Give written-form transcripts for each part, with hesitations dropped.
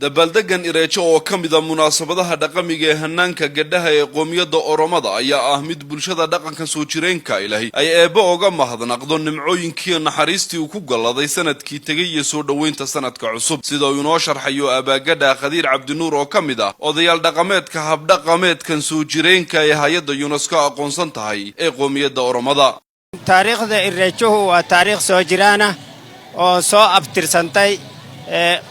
Dabaaldegan Ireejo oo ka mid a munaasabadaha dhaqamiga ee hanaanka gadhaha ee qoomiyadda Oromada ayaa ah mid bulshada dhaqanka soo jireenka ilahi ay eebbe oga mahadnaqdo nimcooyinkiiyo naxariistii uu ku galladay sanadkii tegay iyo soo dhoweynta sanadka cusub, sida uu inoo sharxayo Abaagadha Khadiir Cabdinuur oo ka mid ah odayaal dhaqameedka habdhaqameedkan soo jireenka ee hay-adda UNESCO aqoonsan tahay ee qoomiyadda Oromada. Taariikhda Ireejuhu waa taariikh soo jiraanah oo soo abtirsantay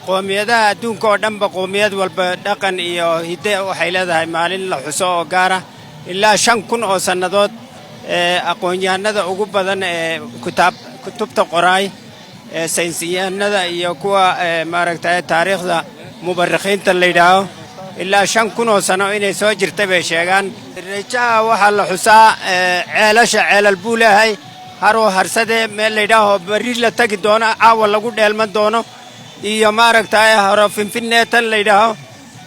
qoomiyadaha adduunka oo dhanba. Qoomiyad walba dhaqan iyo hidde waxay leedahay maalin la xuso oo gaara. Ilaa 5000 oo sannadood, aqoon-yahanada ugu badan ee kutubta qoraay, ee saynisyahanada iyo kuwa maaragtay taariikhda mubarikhiinta la yidhaaho, ilaa 5000 oo sano inay soo jirtay bay sheegaan. Ireejaha waxaa la xusaa ceelasha, ceelal buu leeyahay, Haroo Harsadee meel la yidhaaho berri la tagi doono, caawa lagu dheelman doono, iyo maaragtay Horo Finfinnee tan la yidhaaho.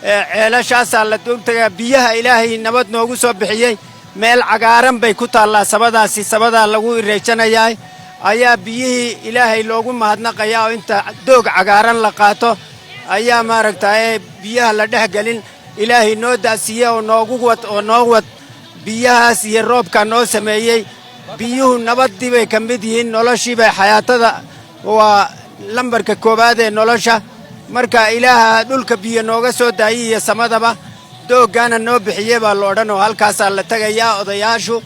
Ceelashaasaa la dultagaa. Biyaha Ilaahay nabad noogu soo bixiyey, meel cagaaran bay ku taallaa sabadaasi. Sabadaa lagu ireejanayaa ayaa biyihii Ilaahay loogu mahadnaqayaa, oo inta doog cagaaran la qaato ayaa maaragtay biyaha la dhex gelin. Ilaahay noo da'siiye oo noogu wad oo noo wad biyahaas iyo roobka noo sameeyey. Biyuhu nabaddii bay ka mid yihiin, noloshii bay, xayaatada waa lambarka koowaad ee nolosha. Marka Ilaaha dhulka biyo nooga soo daayay iyo samadaba, dooggaana noo bixiyey baa la odhan, oo halkaasaa la tegayaa. Odayaashu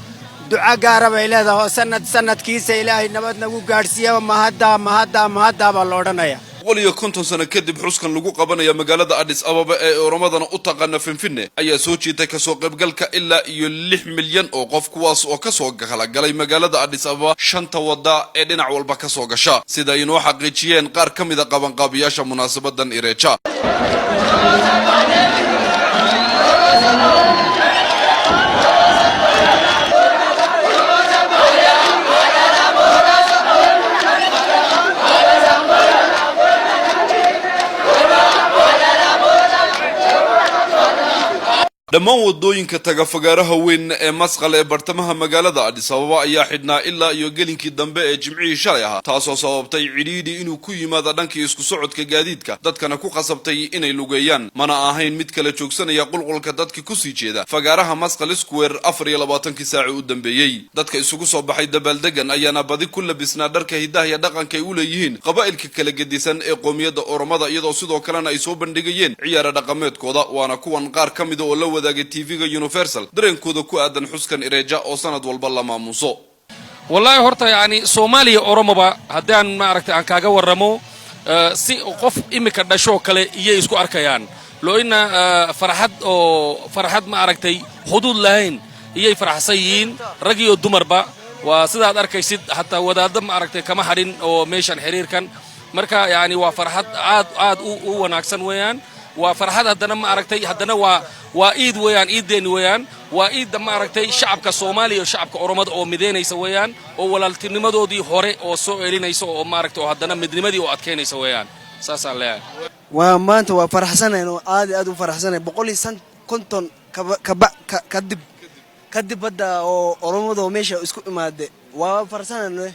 duco gaara bay leedahay, oo sanad sanadkiisa Ilaahay nabad nagu gaadhsiiya, mahaddaa, mahaddaa, mahaddaa baa la odhanaya. 150 sano kadib, xuskan lagu qabanaya magaalada Addis Ababa ee Oromadana u taqaana Finfinne ayaa soo jiitay kasoo qaybgalka ilaa iyo 6 milyan oo qof, kuwaas oo kasoo kala galay magaalada Addis Ababa shanta wadda ee dhinac walba kasoo gasha, sida ay inoo xaqiijiyeen qaar ka mid a qabanqaabiyaasha munaasabadan Ireeja. Dhammaan wadooyinka taga fagaaraha weyn ee Masqal ee bartamaha magaalada Addis Ababa ayaa xidhnaa ilaa iyo gelinkii dambe ee Jimcihii shalay ahaa, taasoo sababtay cidhiidhi inuu ku yimaado dhankii isku socodka gaadiidka, dadkana ku khasabtay inay lugeeyaan. Mana ahayn mid kala joogsanaya qulqulka dadka kusii jeeda fagaaraha Masqal Square 24kii saaci u dambeeyey. Dadka isugu soo baxay dabaaldegan ayaana badi ku labisnaa dharka hiddaha iyo dhaqanka ay u leeyihiin qabaa'ilka kala gedisan ee qoomiyadda Oromada, iyadoo sidoo kalena ay soo bandhigayeen ciyaara dhaqameedkooda. Waana kuwan qaar ka mida oo la wadaagay TV-ga Universal dareenkooda ku aadan xuskan Ireeja oo sanad walba la maamuuso. Wallaahi horta yani Soomaaliya Oromoba haddaan maaragtay aan kaaga warramo, si qof imika dhashoo kale iyay isku arkayaan loo-ina farxad oo farxad ma aragtay xuduud lahayn iyay faraxsan yihiin, rag iyo dumarba. Waa sidaad arkaysid, xataa wadaaddo ma aragtay kama hadhin oo meeshan xiriirkan. Marka yani waa farxad aad aad u wanaagsan weeyaan. Waa farxad haddana ma aragtay, haddana waa iid weeyaan, iiddeenni weeyaan. Waa iidda ma aragtay shacabka Soomaaliya iyo shacabka Oromada oo midaynaysa weeyaan, oo walaaltinimadoodii hore oo soo celinaysa, oo maaragtay oo haddana midnimadii oo adkaynaysa weeyaan. Saasaan leeyahay. Waa maanta waa faraxsanayn oo aad iyo aad u faraxsanayn. 150 kaba kadib hadda oo Oromada oo meesha isku imaade, waa faraxsanayn,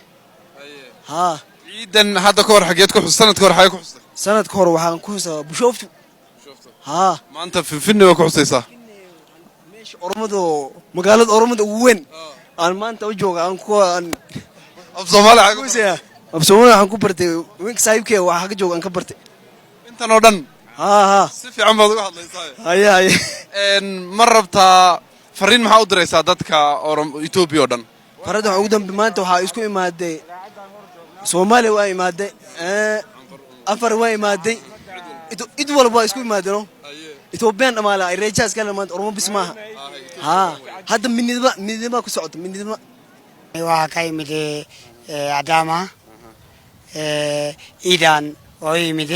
haa. Ciidan hadda ka hor xageed ku xus, sanadka hor xagee ku xustay? Sanad ka hor waxaan ku xusaa Bushooftu, haa. Maanta Finfinne waa ku xusaysaa? Meesha Oromada, magaalada Oromada ugu weyn aan maanta u jooga aan ku aan Af Soomaali xagee ku xusaya. Af Soomaali waxaan ku bartay winka saaxiibkee waxaa ka jooga aan ka bartay. Intan oo dhan? Haa haa. Si fiican baad uga hadlaysaa. Haye haye. Ma rabtaa fariin? Maxaa u diraysaa dadka Etoobiya oo dhan? Farada waxaa ugu dambe maanta waxaa isku imaaday Soomaaliya, waa imaaday Afar, waa imaaday id walba waa isku imaadeen. Ethiopian dhamaala Irreechaa iskale maanta, Oromo bis maaha. Haa, hadda midnimo, midnimo ku socota, midnimo. Waxaa ka yimid Adama, iidan oo yimid.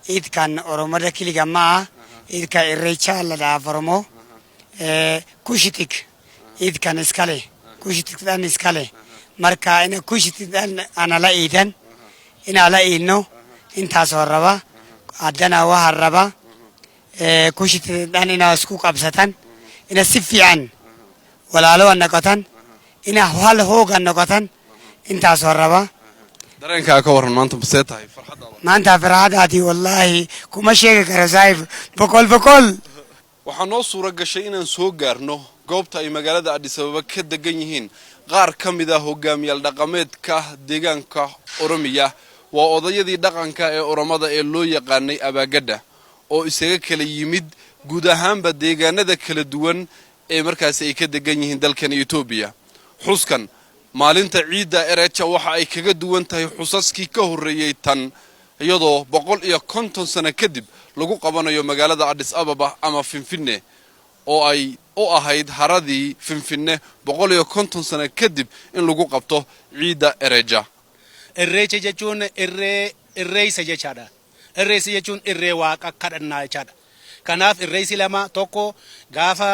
Iidkan Oromada keliga ma ah, iidka Irreecha la dhahaa Oromo Cushitic iidkan iskale, Cushitic dhan iskale. Marka ina Cushitic dhan ana la iidan inaa la iidno intaasoo raba. Haddana waxaa raba Cushitic dhan inaa isku qabsatan, ina si fiican walaalo noqotan, ina hal hooga noqotan, intaasoo raba. Dareenkaa ka warran maanta, masee tahay farxaddaada? Maanta farxadaadii wallaahi kuma sheegi karo saaxiib, 100%. Waxaa noo suura gashay inaan soo gaarno goobta ay magaalada Addis Ababa ka degan yihiin qaar ka mid ah hogaamiyaal dhaqameedka deegaanka Oromiya. Waa odayadii dhaqanka ee Oromada ee loo yaqaanay Abaagadha, oo isaga kala yimid guud ahaanba deegaanada kala duwan ee markaasi ay ka degan yihiin dalkan Etoobiya. Xuskan maalinta ciidda Ereja waxa ay kaga duwan tahay xusaskii ka horreeyey tan, iyadoo 150 sano kadib lagu qabanayo magaalada Addis Ababa ama Finfinne, oo ay u ahayd haradii Finfinne 150 sano kadib in lagu qabto ciidda Ereja. Irreecha jechuun irree irreessa jechaadha. Irreessi jechuun irree waaqa kadhannaa jechaadha. Kanaaf irreessi lama, tokko gaafa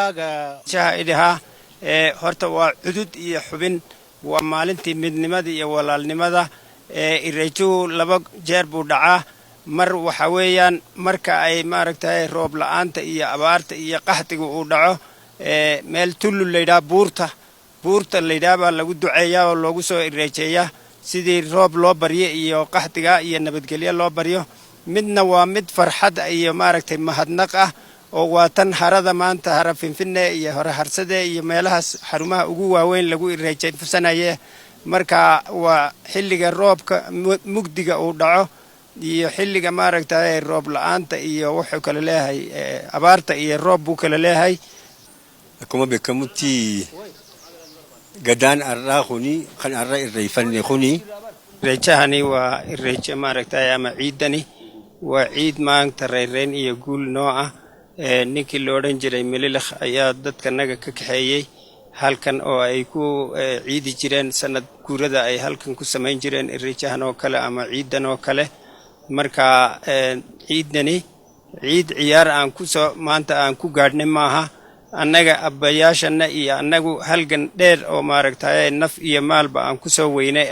Shaha idhahaa ee horta waa cudud iyo xubin, waa maalintii midnimada iyo walaalnimada. Ee Irreejuhu laba jeer buu dhacaa. Mar waxa weeyaan marka ay maaragtay roob la'aanta iyo abaarta iyo qaxdiga uu dhaco, ee meel Tullu layidhaha, buurta layidhaha baa lagu duceeyaa oo loogu soo irreejeeyaa sidii roob loo baryo iyo qaxdiga iyo nabadgelyo loo baryo. Midna waa mid farxad iyo maaragtay mahadnaq ah, oo waa tan harada maanta, hara Finfinne iyo hore Harsade iyo meelahaas xarumaha ugu waaweyn lagu ireejeysanaye. Marka waa xilliga roobka mugdiga uu dhaco iyo xilliga maaragtay roob la-aanta, iyo wuxuu kala leeyahay abaarta iyo roob buu kala leeyahay. Akkuma beekamutti gadaan har'aa kuni kan har'a irreeffanne kuni Irreechahani waa irreeche maaragtay ama ciidani waa ciid maanta reyrreyn iyo guul noo ah. Ninkii la odhan jiray Mililikh ayaa dadkanaga ka kaxeeyey halkan oo ay ku ciidi jireen sanad guurada, ay halkan ku samayn jireen irreejahan oo kale ama ciidan oo kale. Marka ciidani ciid ciyaar aan kusoo maanta aan ku gaadhnay maaha. Annaga abbayaashana iyo annagu halgan dheer oo maaragtay naf iyo maalba aan kusoo weynay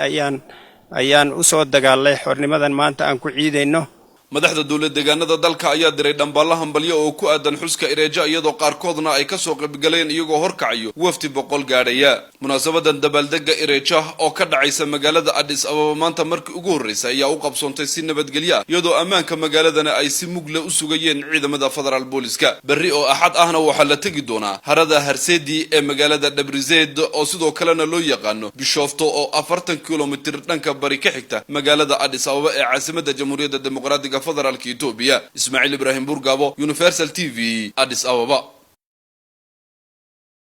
ayaan usoo dagaalay xornimadan maanta aan ku ciidayno. Madaxda dowlad deegaanada dalka ayaa diray dhambaalla hambalyo oo ku aadan xuska Ireeja, iyadoo qaarkoodna ay kasoo qaybgaleen iyagoo horkacayo wafdi 100 gaadhaya. Munaasabadan dabaaldega Ireeja oo ka dhacaysa magaalada Addis Ababa maanta markii ugu horreysay ayaa u qabsoontay si nabadgelyo ah, iyadoo ammaanka magaaladana ay si mugle u sugayeen ciidamada federaal booliska. Berri oo Axad ahna waxaa la tegi doonaa harada Harsedi ee magaalada Dhabrizeed, oo sidoo kalena loo yaqaano Bishoofto, oo 40 kilomitir dhanka bari ka xigta magaalada Addis Ababa ee caasimada Jamhuuriyadda Dimuqraadiga Federaalka Etoobiya. Ismaaciil Ibraahim Burgabo, Universal TV, Addis Ababa.